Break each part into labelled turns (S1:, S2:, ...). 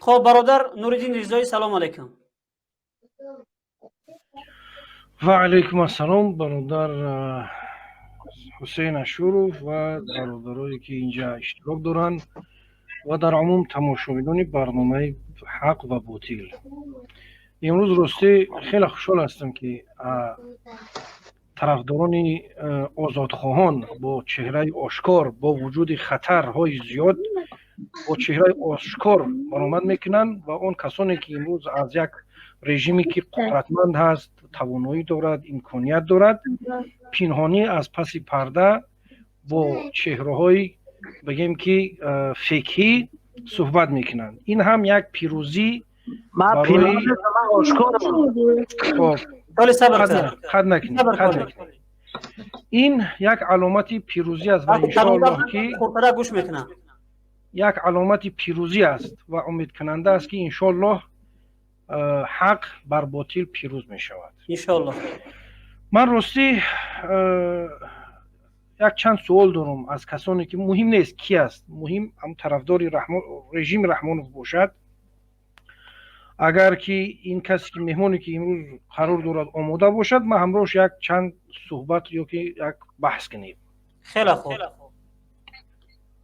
S1: Хоб, бародар Нуриддин Ризоӣ, салому алайкум.
S2: Ва алайкум ассалом, бародар Ҳусейн Ашуров ва бародарое, ки инҷа иштирок доранд, ва дар умум тамошобинони барномаи «Ҳақ ва ботил». Имрӯз, ростӣ, хеле хушҳол ҳастам, ки тарафдорони озодхоҳон бо чеҳраи ошкор, бо вуҷуди хатарҳои зиёд, бо чеҳраи ошкор баромад мекунанд ва он касоне, ки имрӯз аз як режиме, ки қудратманд ҳаст, тавоноӣ дорад, имконият дорад, пинҳонӣ аз паси парда бо чеҳраҳои, бигем, ки фекҳӣ суҳбат мекунанд. Ин ҳам як пирӯзӣ.
S3: Барои
S2: қад накунед. Ин як аломати пирӯзӣ аст ва иншоаллоҳ, ки
S1: гӯш мекунам.
S2: Як аломати пирӯзӣ аст ва умедкунанда аст, ки иншоаллоҳ ҳақ бар ботил пирӯз мешавад.
S1: Иншоаллоҳ.
S2: Ман, ростӣ, як чанд суол дорам аз касоне, ки муҳим нест ки аст, муҳим ҳам тарафдори режими Раҳмонов бошад. Агар ки ин касе, ки меҳмоне, ки имрӯз қарор дорад, омода бошад, ман ҳамроҳш як чанд суҳбат ё ки як баҳс кунем.
S1: Хеле хуб.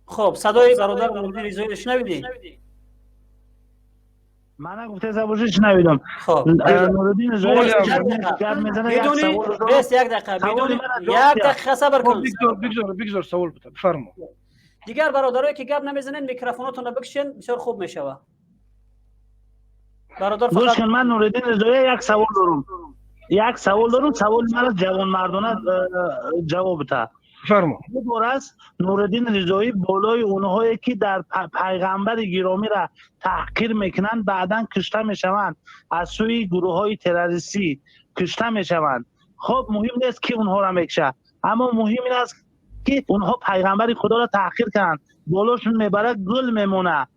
S1: Хуб, садои бародар Нуриддин Ризоиро шунавидӣ?
S3: Мана гуфтеса бошӣ, шунавидам. Нуриддин Ризоӣ гап мезана.
S1: Бидуни бес, як дақиқа, бидуни як дақиқа сабр кун.
S2: Бигзор, бигзор савол бита, бифармо.
S1: Дигар бародарое, ки гап намезанед, микрофонотонро бикшен, бисёр хуб мешавад, бародар.
S3: Гӯш кун, ман Нуриддин Ризоӣ як савол дорам, як савол дорам. Саволи мара ҷавонмардона ҷавоб бита.
S2: Фармо.
S3: Бор аст, Нуриддин Ризоӣ, болои онҳое, ки дар пайғамбари гиромиро таҳқир мекунанд, баъдан кушта мешаванд, аз сӯи гурӯҳҳои террористӣ кушта мешаванд. Хоб, муҳим нест, ки онҳоро мекушад, аммо муҳим ин аст, ки онҳо пайғамбари худоро таҳқир карданд, болошон мебарад, гул мемонад,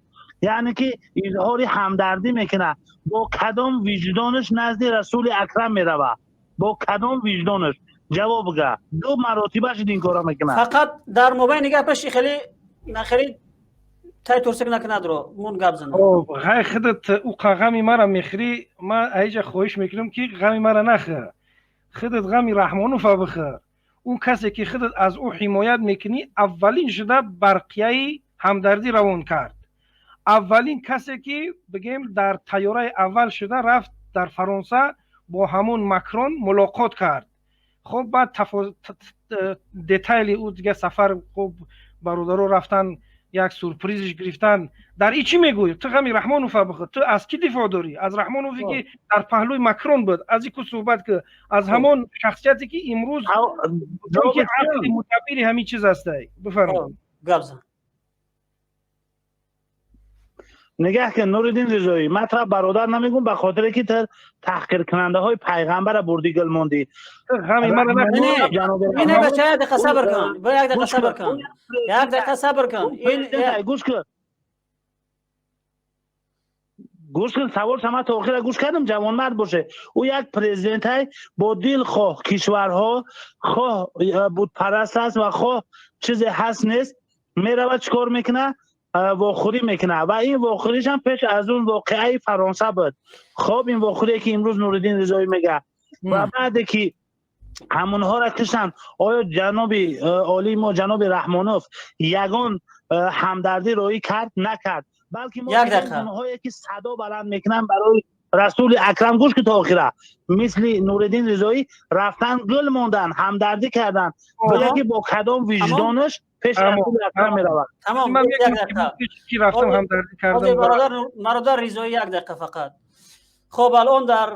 S3: яъне ки изҳори ҳамдардӣ мекунад. Бо кадом виҷдонаш назди Расули Акрам меравад? Бо кадом виҷдонаш? Ҷавоб га. Ду маротиба шуд, ин кора мекунад.
S1: Фақат дар мобайни гапаш хеле хеле тай турсик накунад, ро мун гап занад.
S2: Ғай, худат уқа ғами мара мехӯрӣ. Ман аиҷа хоҳиш мекунам, ки ғами мара нахӯр, худат ғами Раҳмонова бихӯр. Он касе, ки худат аз ӯ ҳимоят мекунӣ, аввалин шуда барқияи ҳамдардӣ равон кард, аввалин касе, ки, бигем, дар тайёраи аввал шуда рафт, дар Фаронса бо ҳамун Макрон мулоқот кард. Хоб, баъд детали ӯ дига сафар, хоб, бародаро рафтан, як сюрпризиш гирифтан. Дар и чӣ мегӯӣ? Ту ғами Раҳмонова бихӯр. Ту аз кӣ дифоъ дорӣ? Аз Раҳмонове, ки дар паҳлӯи Макрон буд, аз и ку суҳбат ки, аз ҳамон шахсияте, ки имрӯз ки ақли мудаббири ҳамин чиз ҳастай. Бифармо.
S1: Гап зан.
S3: Нигоҳ кун, Нуриддин Ризоӣ, ман туро бародар намегӯм, ба хотире ки ту таҳқиркунандаҳои пайғамбара бурдӣ, гул мондӣ.
S2: Ғами мара.
S1: Ин бача, як дақиқа сабр кун, як дақиқа сабр кун, як дақиқа сабр кун.
S3: Ин гӯш кун, гӯш кун, савол шама то охира гӯш кардам. Ҷавонмард боше, ӯ як президентай бо дил, хоҳ кишварҳо, хоҳ бутпараст аст ва хоҳ чизе ҳаст, нест, меравад, чӣ кор мекунад? Вохӯрӣ мекунад. Ва ин вохӯриш ҳам пеш аз он воқеаи Фаронса буд. Хоб, ин вохӯрие, ки имрӯз Нуриддин Ризоӣ мегӯяд, ва баъде ки ҳамонҳоро киштанд, оё ҷаноби олии мо, ҷаноби Раҳмонов, ягон ҳамдардӣ роӣ кард? Накард. Балки мо онҳое, ки садо баланд мекунанд барои Расули Акрам, гӯш ки то охира, мисли Нуриддин Ризоӣ рафтан, гул мондан, ҳамдардӣ карданд, бигӯяд, ки бо кадом виҷдонаш пеш Расули Акрам меравад?
S1: Тамом.
S2: Рафтам, ҳамдардӣ кардам.
S1: Бародар Ризоӣ, як дақиқа фақат. Хоб, алон дар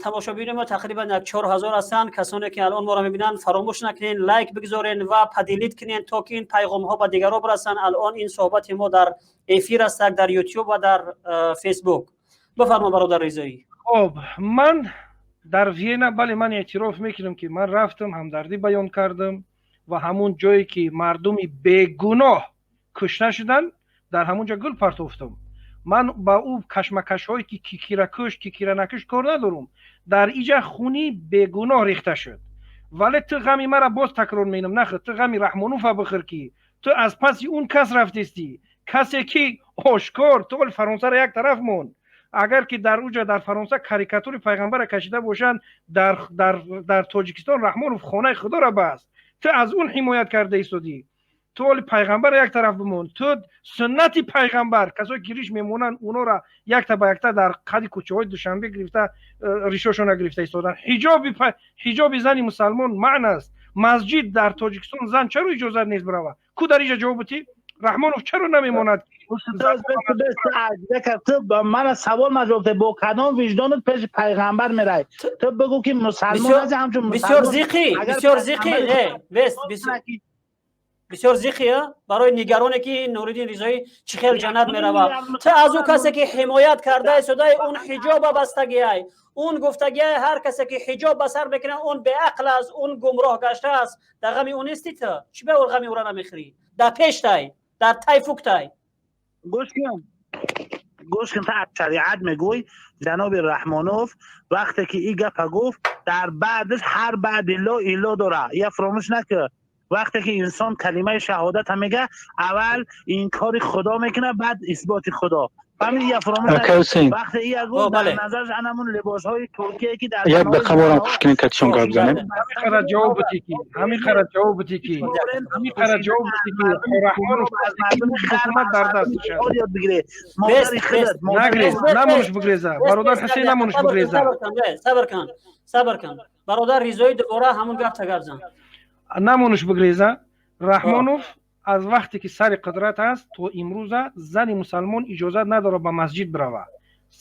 S1: тамошобинони мо тақрибан як 4000 ҳастанд. Касоне, ки алон моро мебинанд, фаромӯш накунед, лайк бигзорен ва поделить кунед, то ки ин пайғомҳо ба дигарон бирасанд. Алон ин суҳбати мо дар эфир аст, дар Ютуб ва дар Фейсбук. Бифармо, бародар Ризоӣ.
S2: Хоб, ман дар Вена, бале, ман эътироф мекунам, ки ман рафтам, ҳамдардӣ баён кардам ва ҳамун ҷое, ки мардуми бегуноҳ кушта шуданд, дар ҳамун ҷо гул партофтам. Ман ба ӯ кашмакашҳое, ки кикира куш, кикира накуш, кор надорам. Дар иҷа хуни бегуноҳ рехта шуд. Вале ту ғами мара, боз такрор менам, нахӯр, ту ғами Раҳмонова бихӯр, ки ту аз паси он кас рафтестӣ. Касе ки ошкор ту оли Фаронсаро як тараф монд, агар ки дар уҷа дар Фаронса карикатури пайғамбара кашида бошанд, дар Тоҷикистон Раҳмонов хонаи худоро баст, ту аз он ҳимоят карда истодӣ. Ту оли пайғамбара як тараф бимон, ту суннати пайғамбар, касое ки риш мемонанд, онора якта ба якта дар қади кӯчаҳои Душанбе гирифта, ришошона гирифта истодан. Ҳиҷоби зани мусалмон маън аст. Масҷид дар Тоҷикистон зан чаро иҷозат нест бирава? Ку дар иҷа ҷавоб бутӣ? Раҳмонов чаро намемонад?
S3: Мана савол маҷавоб, бо кадом виҷдонат пеши пайғамбар мерай? Ту бигӯ ки мусалмон ҳасти, ҳамчун
S1: бисёр зиқӣ, бисёр зиқӣ, бес, бисёр зиқӣ барои нигароне ки Нуриддин Ризоӣ чӣ хел ҷаннат меравад. Ту аз ӯ касе ки ҳимоят карда истодаи, он ҳиҷоба бастагиай, он гуфтагиай, ҳар касе ки ҳиҷоб ба сар мекунад, он беақл аст, он гумроҳ гаштааст. Дар ғами ӯ нести ту? Чӣ ба ғами ӯра намехӯрӣ? Дар пештай, дар тай фуктай.
S3: Гӯш кун, гӯш кун, ту аз шариат мегӯй. Ҷаноби Раҳмонов вақте ки ин гапа гуфт, дар баъдаш ҳар баъди ло илло дора, я фаромӯш накун. Вақте ки инсон калимаи шаҳодата мега, аввал инкори худо мекунад, баъд исботи худо. Фаҳмиди? Я фаромӯш вақте ия гуфт, дар назараш анамун либосҳои туркие ки дар
S4: як дақиқа борам хушкини катишон гап занем.
S2: Ҳамин қадар ҷавоб бутӣ ки, ҳамин қадар ҷавоб бутӣ ки, ҳамин қадар ҷавоб бутӣ ки Раҳмонов ҳукумат дар дасташ аст. Нагрез, намонуш бигреза, бародар Ҳусейн, намонуш бигреза.
S1: Сабр кун, сабр кун, бародар Ризоӣ, дубора ҳамун гапта гап зан.
S2: Намонуш бигреза. Раҳмонов аз вақте ки сари қудрат аст то имрӯза зани мусалмон иҷозат надорад ба масҷид бирава.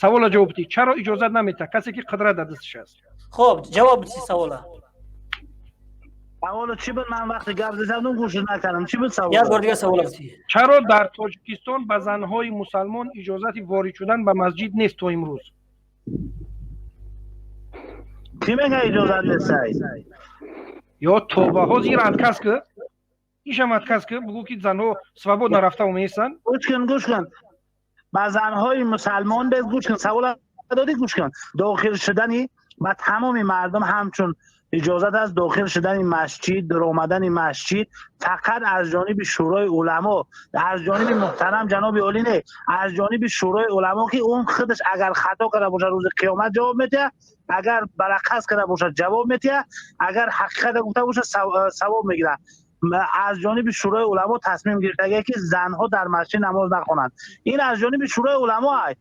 S2: Савола ҷавоб битӣ: чаро иҷозат наметиҳад касе ки қудрат дар дасташ аст?
S1: Хоб, ҷавоб бити савола.
S3: Саволо чӣ буд? Ман вақте гап задам, гӯш накардам. Чӣ буд савол?
S1: Як бор дигар савола бити.
S2: Чаро дар Тоҷикистон ба занҳои мусалмон иҷозати ворид шудан ба масҷид нест то имрӯз?
S3: Кӣ мега иҷозат нест?
S2: Ё тоба, ҳозир ира отказ ки, ишам отказ ки, бугӯ ки занҳо свободно рафта меистанд.
S3: Гӯш кун, гӯш кун, ба занҳои мусалмон без, гӯш кун, савола додӣ, гӯш кун. Дохил шудани ба тамоми мардум ҳамчун иҷозат аст. Дохил шудани масҷид, даромадани масҷид фақат аз ҷониби Шӯрои уламо, аз ҷониби муҳтарам ҷаноби олӣ не, аз ҷониби Шӯрои уламо, ки он худаш агар хато карда бошад, рӯзи қиёмат ҷавоб медиҳад, агар барақас карда бошад, ҷавоб медиҳад, агар ҳақиқата гуфта бошад, савоб мегирад. Аз ҷониби Шӯрои уламо тасмим гирифтагие ки занҳо дар масҷид намоз нахонанд. Ин аз ҷониби Шӯрои уламо аст.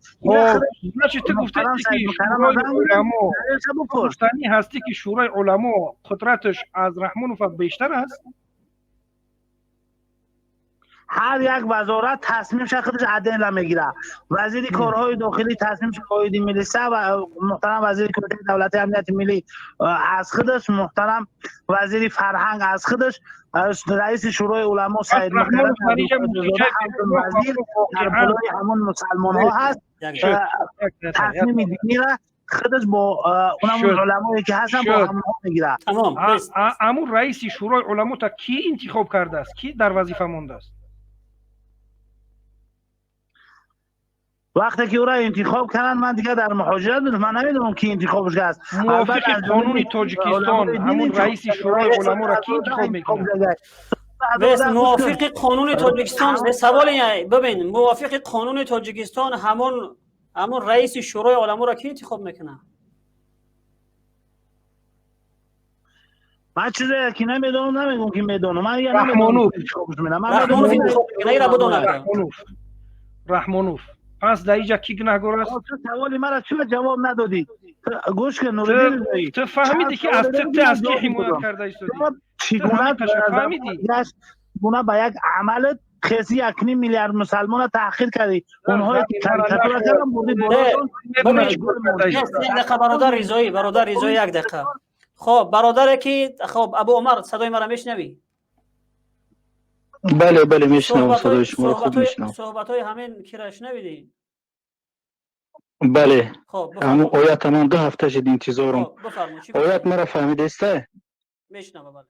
S2: Значит, ту гуфтаи ки Шӯрои уламо, гуфтанӣ ҳастӣ ки Шӯрои уламо қудраташ аз Раҳмонов бештар аст?
S3: Ҳар як вазорат тасмимша худаш отдельно мегирад. Вазири корҳои дохилӣ тасмимша оиди милиса ва муҳтарам вазири Кумитаи давлатии амнияти миллӣ аз худаш, муҳтарам вазири фарҳанг аз худаш, раиси Шӯрои уламо Саид вазир дар болои ҳамон мусалмонҳо ҳаст. Тасмими динира худаш бо унамун уламое ки ҳастанд, бо ҳамонҳо мегирад.
S2: Амун раиси Шӯрои уламота кӣ интихоб кардааст? Кӣ дар вазифа мондааст?
S3: Вақте ки ӯро интихоб карданд, ман дигар дар муҳоҷират будам, ман намедонам ки интихобш аст.
S2: Мувофиқи қонуни Тоҷикистон ҳамун раиси Шӯрои уламоро кӣ интихоб мекунад?
S1: Бес, мувофиқи қонуни Тоҷикистон саволи бибин, мувофиқи қонуни Тоҷикистон ҳамон раиси Шӯрои уламоро кӣ интихоб мекунад?
S3: Ман чизе ки намедонам, намегӯм ки медонам. Ман
S2: Раҳмонов.
S1: Раҳмонов интихоб мекунад, ира бидонад.
S2: Раҳмонов, Раҳмонов. Пас дар иҷа кӣ гунаҳгор аст?
S3: Саволи мара чиро ҷавоб надодӣ? Гӯш кун, Нуриддин,
S2: ту фаҳмидӣ ки аз ту аз кӣ ҳимоят карда истодӣ?
S3: Чӣ гуна ба як амалат хеси 1.5 миллиард мусалмона таҳқир кардӣ? Онҳое ки карикатура карданд, бурдӣ болошон.
S1: Як дақиқа, бародар Ризоӣ, бародар Ризоӣ, як дақиқа. Хоб, бародаре ки, хоб, Абу Умар, садои маро мешунавӣ?
S4: Бале, бале, мешунавам, садои шуморо хуб мешунавам.
S1: Суҳбатҳои ҳамин кира шунавидӣ?
S4: Бале, ҳамун оята ман 2 ҳафта шид интизорам. Оят мара фаҳмидеста?
S1: Мешунавам, бале.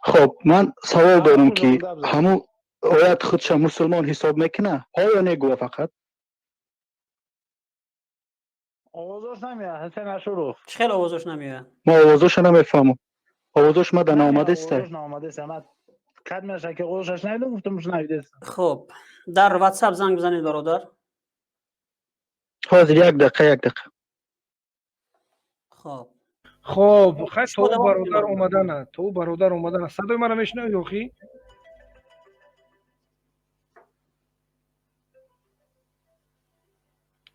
S4: Хоб, ман савол дорам ки ҳамун оят худша мусулмон ҳисоб мекунад ҳо ё не, гӯя фақат?
S3: Овозош намеяд, Ҳусейн Ашуров.
S1: Чӣ хел овозош намеяд?
S4: Ма овозоша намефаҳмам. Овозош мада наомадеста?
S3: Наомадеста. Кадмеша ки оғозаш шунавидам, гуфтам шунавидед.
S1: Хуб, дар WhatsApp занг бизанед, бародар.
S4: Ҳозир, як дақиқа, як дақиқа.
S1: Хуб.
S2: Хоб, хай, то
S1: Шумо
S2: ӯ
S1: давом
S2: бародар
S1: кунед.
S2: омадана, то ӯ бародар омадана. Садои маро мешунавӣ охи?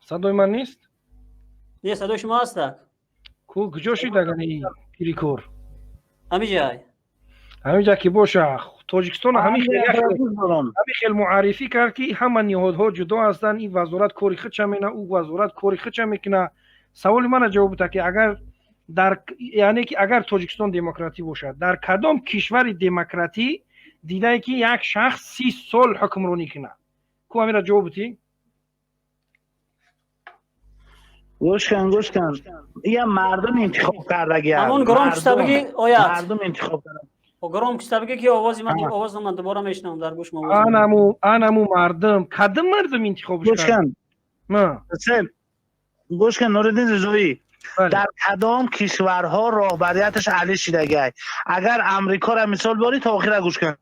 S2: Садои ман нест?
S1: Не, садои шумо ҳастак.
S2: Ку, куҷо шид агани пирикор?
S1: Ҳамиҷай.
S2: Ҳаминҷа ки боша, Тоҷикистон ҳамин хел як хел
S3: Дорам.
S2: Ҳамин хел муаррифӣ кард, ки ҳама ниҳодҳо ҷудо ҳастанд, ин вазорат кори худша мекунад, ӯ вазорат кори худша мекунад. Саволи мана ҷавоб бита, ки агар дар, яъне ки агар Тоҷикистон демократӣ бошад, дар кадом кишвари демократӣ дидае, ки як шахс 30 сол ҳукмронӣ кунад? Ку, ҳамира ҷавоб битӣ.
S3: Гӯш кун, гӯш кун. Ия мардум интихоб кардагианд.
S1: Ҳамон гром
S3: Мардум.
S1: куштабиги оят.
S3: Мардум интихоб карданд.
S1: Гром куштабиги, ки овози ман, овози ман дубора мешунавам дар гӯшам овоз.
S2: Анаму мардум, кадом мардум интихобш
S3: Гӯш
S2: кард?
S3: кун.
S2: Ма,
S3: Сел. Гӯш кун, Нуриддин Ризоӣ.
S2: Бале.
S3: Дар кадом кишварҳо роҳбарияташ али шидагиай? Агар Амрикоро мисол борӣ, то охира гӯш кун.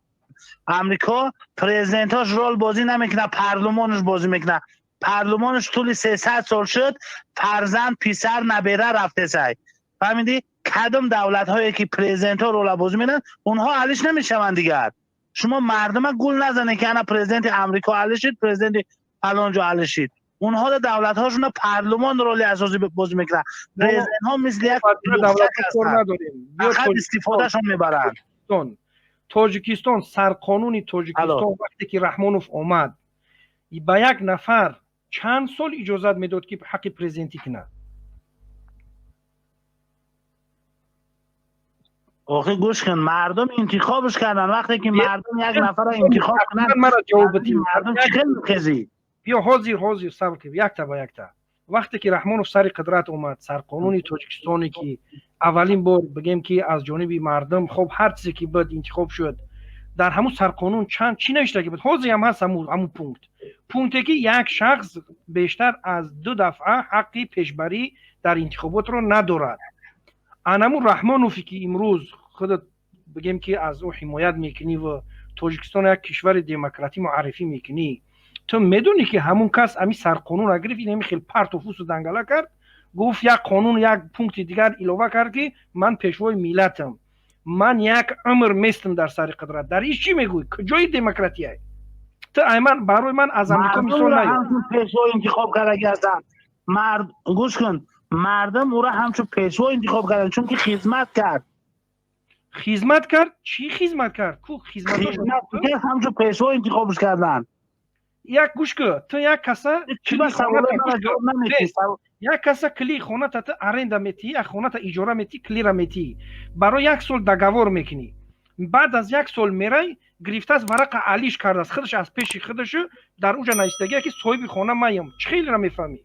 S3: Амрико президентҳош рол бозӣ намекунад, парлумонаш бозӣ мекунад. Парлумонаш тӯли 300 сол шуд, фарзанд, писар, набера рафтесай. Фаҳмидӣ? Кадом давлатҳое ки президентҳо рола бозӣ мекунанд, онҳо алиш намешаванд дигар. Шумо мардума гул назанед, ки ана президенти Амрико али шид, президенти фалон ҷо али шид. Онҳо дар давлатҳошона парлумон роли асосӣ бозӣ мекунад. Президентҳо мисли як
S2: давлат
S3: лухтак
S2: кор
S3: ҳастанд.
S2: Надорем. Биё.
S3: Фақат истифодашон мебаранд.
S2: Тоҷикистон, Тоҷикистон, сарқонуни Тоҷикистон, вақте ки Раҳмонов омад, ба як нафар чанд сол иҷозат медод, ки ҳаққи президентӣ кунад?
S3: Охи, гӯш кун, мардум интихобш карданд. Вақте ки мардум як нафарро интихоб кунанд,
S2: Ман мара ҷавоб бидӣ.
S3: мардум чӣ хел мехезӣ?
S2: Биё, ҳозир, ҳозир, сабр кун, якта ба якта. Вақте ки Раҳмонов сари қудрат омад, сарқонуни Тоҷикистоне, ки аввалин бор, бигем, ки аз ҷониби мардум, хоб, ҳар чизе ки буд, интихоб шуд, дар ҳамун сарқонун чанд чӣ навиштаги буд? Ҳозир ҳам ҳаст ҳамун пункте, ки як шахс бештар аз ду дафъа ҳаққи пешбарӣ дар интихоботро надорад. Анамун Раҳмонове, ки имрӯз худат, бигем, ки аз ӯ ҳимоят мекунӣ ва Тоҷикистон як кишвари демократӣ муаррифӣ мекунӣ, ту медонӣ, ки ҳамун кас ами сарқонунро гирифт, ин ҳами хел парту фусу дангала кард, гуфт, як қонун, як пункти дигар илова кард, ки ман пешвои миллатам, ман як умр местам дар сари қудрат. Дар иш чӣ мегӯӣ? Куҷои демократияй? Ту айман барои ман аз Амрико мисол
S3: Мардумро
S2: наёр.
S3: Ҳамчун пешво интихоб кардаги ҳастанд. Мард, гӯш кун, мардум ӯро ҳамчун пешво интихоб карданд, чунки хизмат кард.
S2: Хизмат кард? Чӣ хизмат кард? Ку хизматош?
S3: Хизмат кард, ҳамчун пешво интихобш карданд.
S2: Як, гӯш ку, ту як каса
S3: Чӣ ба саволои мана ҷавоб наметӣ?
S2: Як каса кили хоната ту аренда метиҳӣ, як хоната иҷора метиҳӣ, килира метиҳӣ, барои як сол договор мекунӣ. Баъд аз як сол мерай, гирифтааст, варақа алиш кардааст худаш, аз пеши худашу дар уҷа навистагия, ки соҳиби хона маям. Чӣ хелера мефаҳмӣ?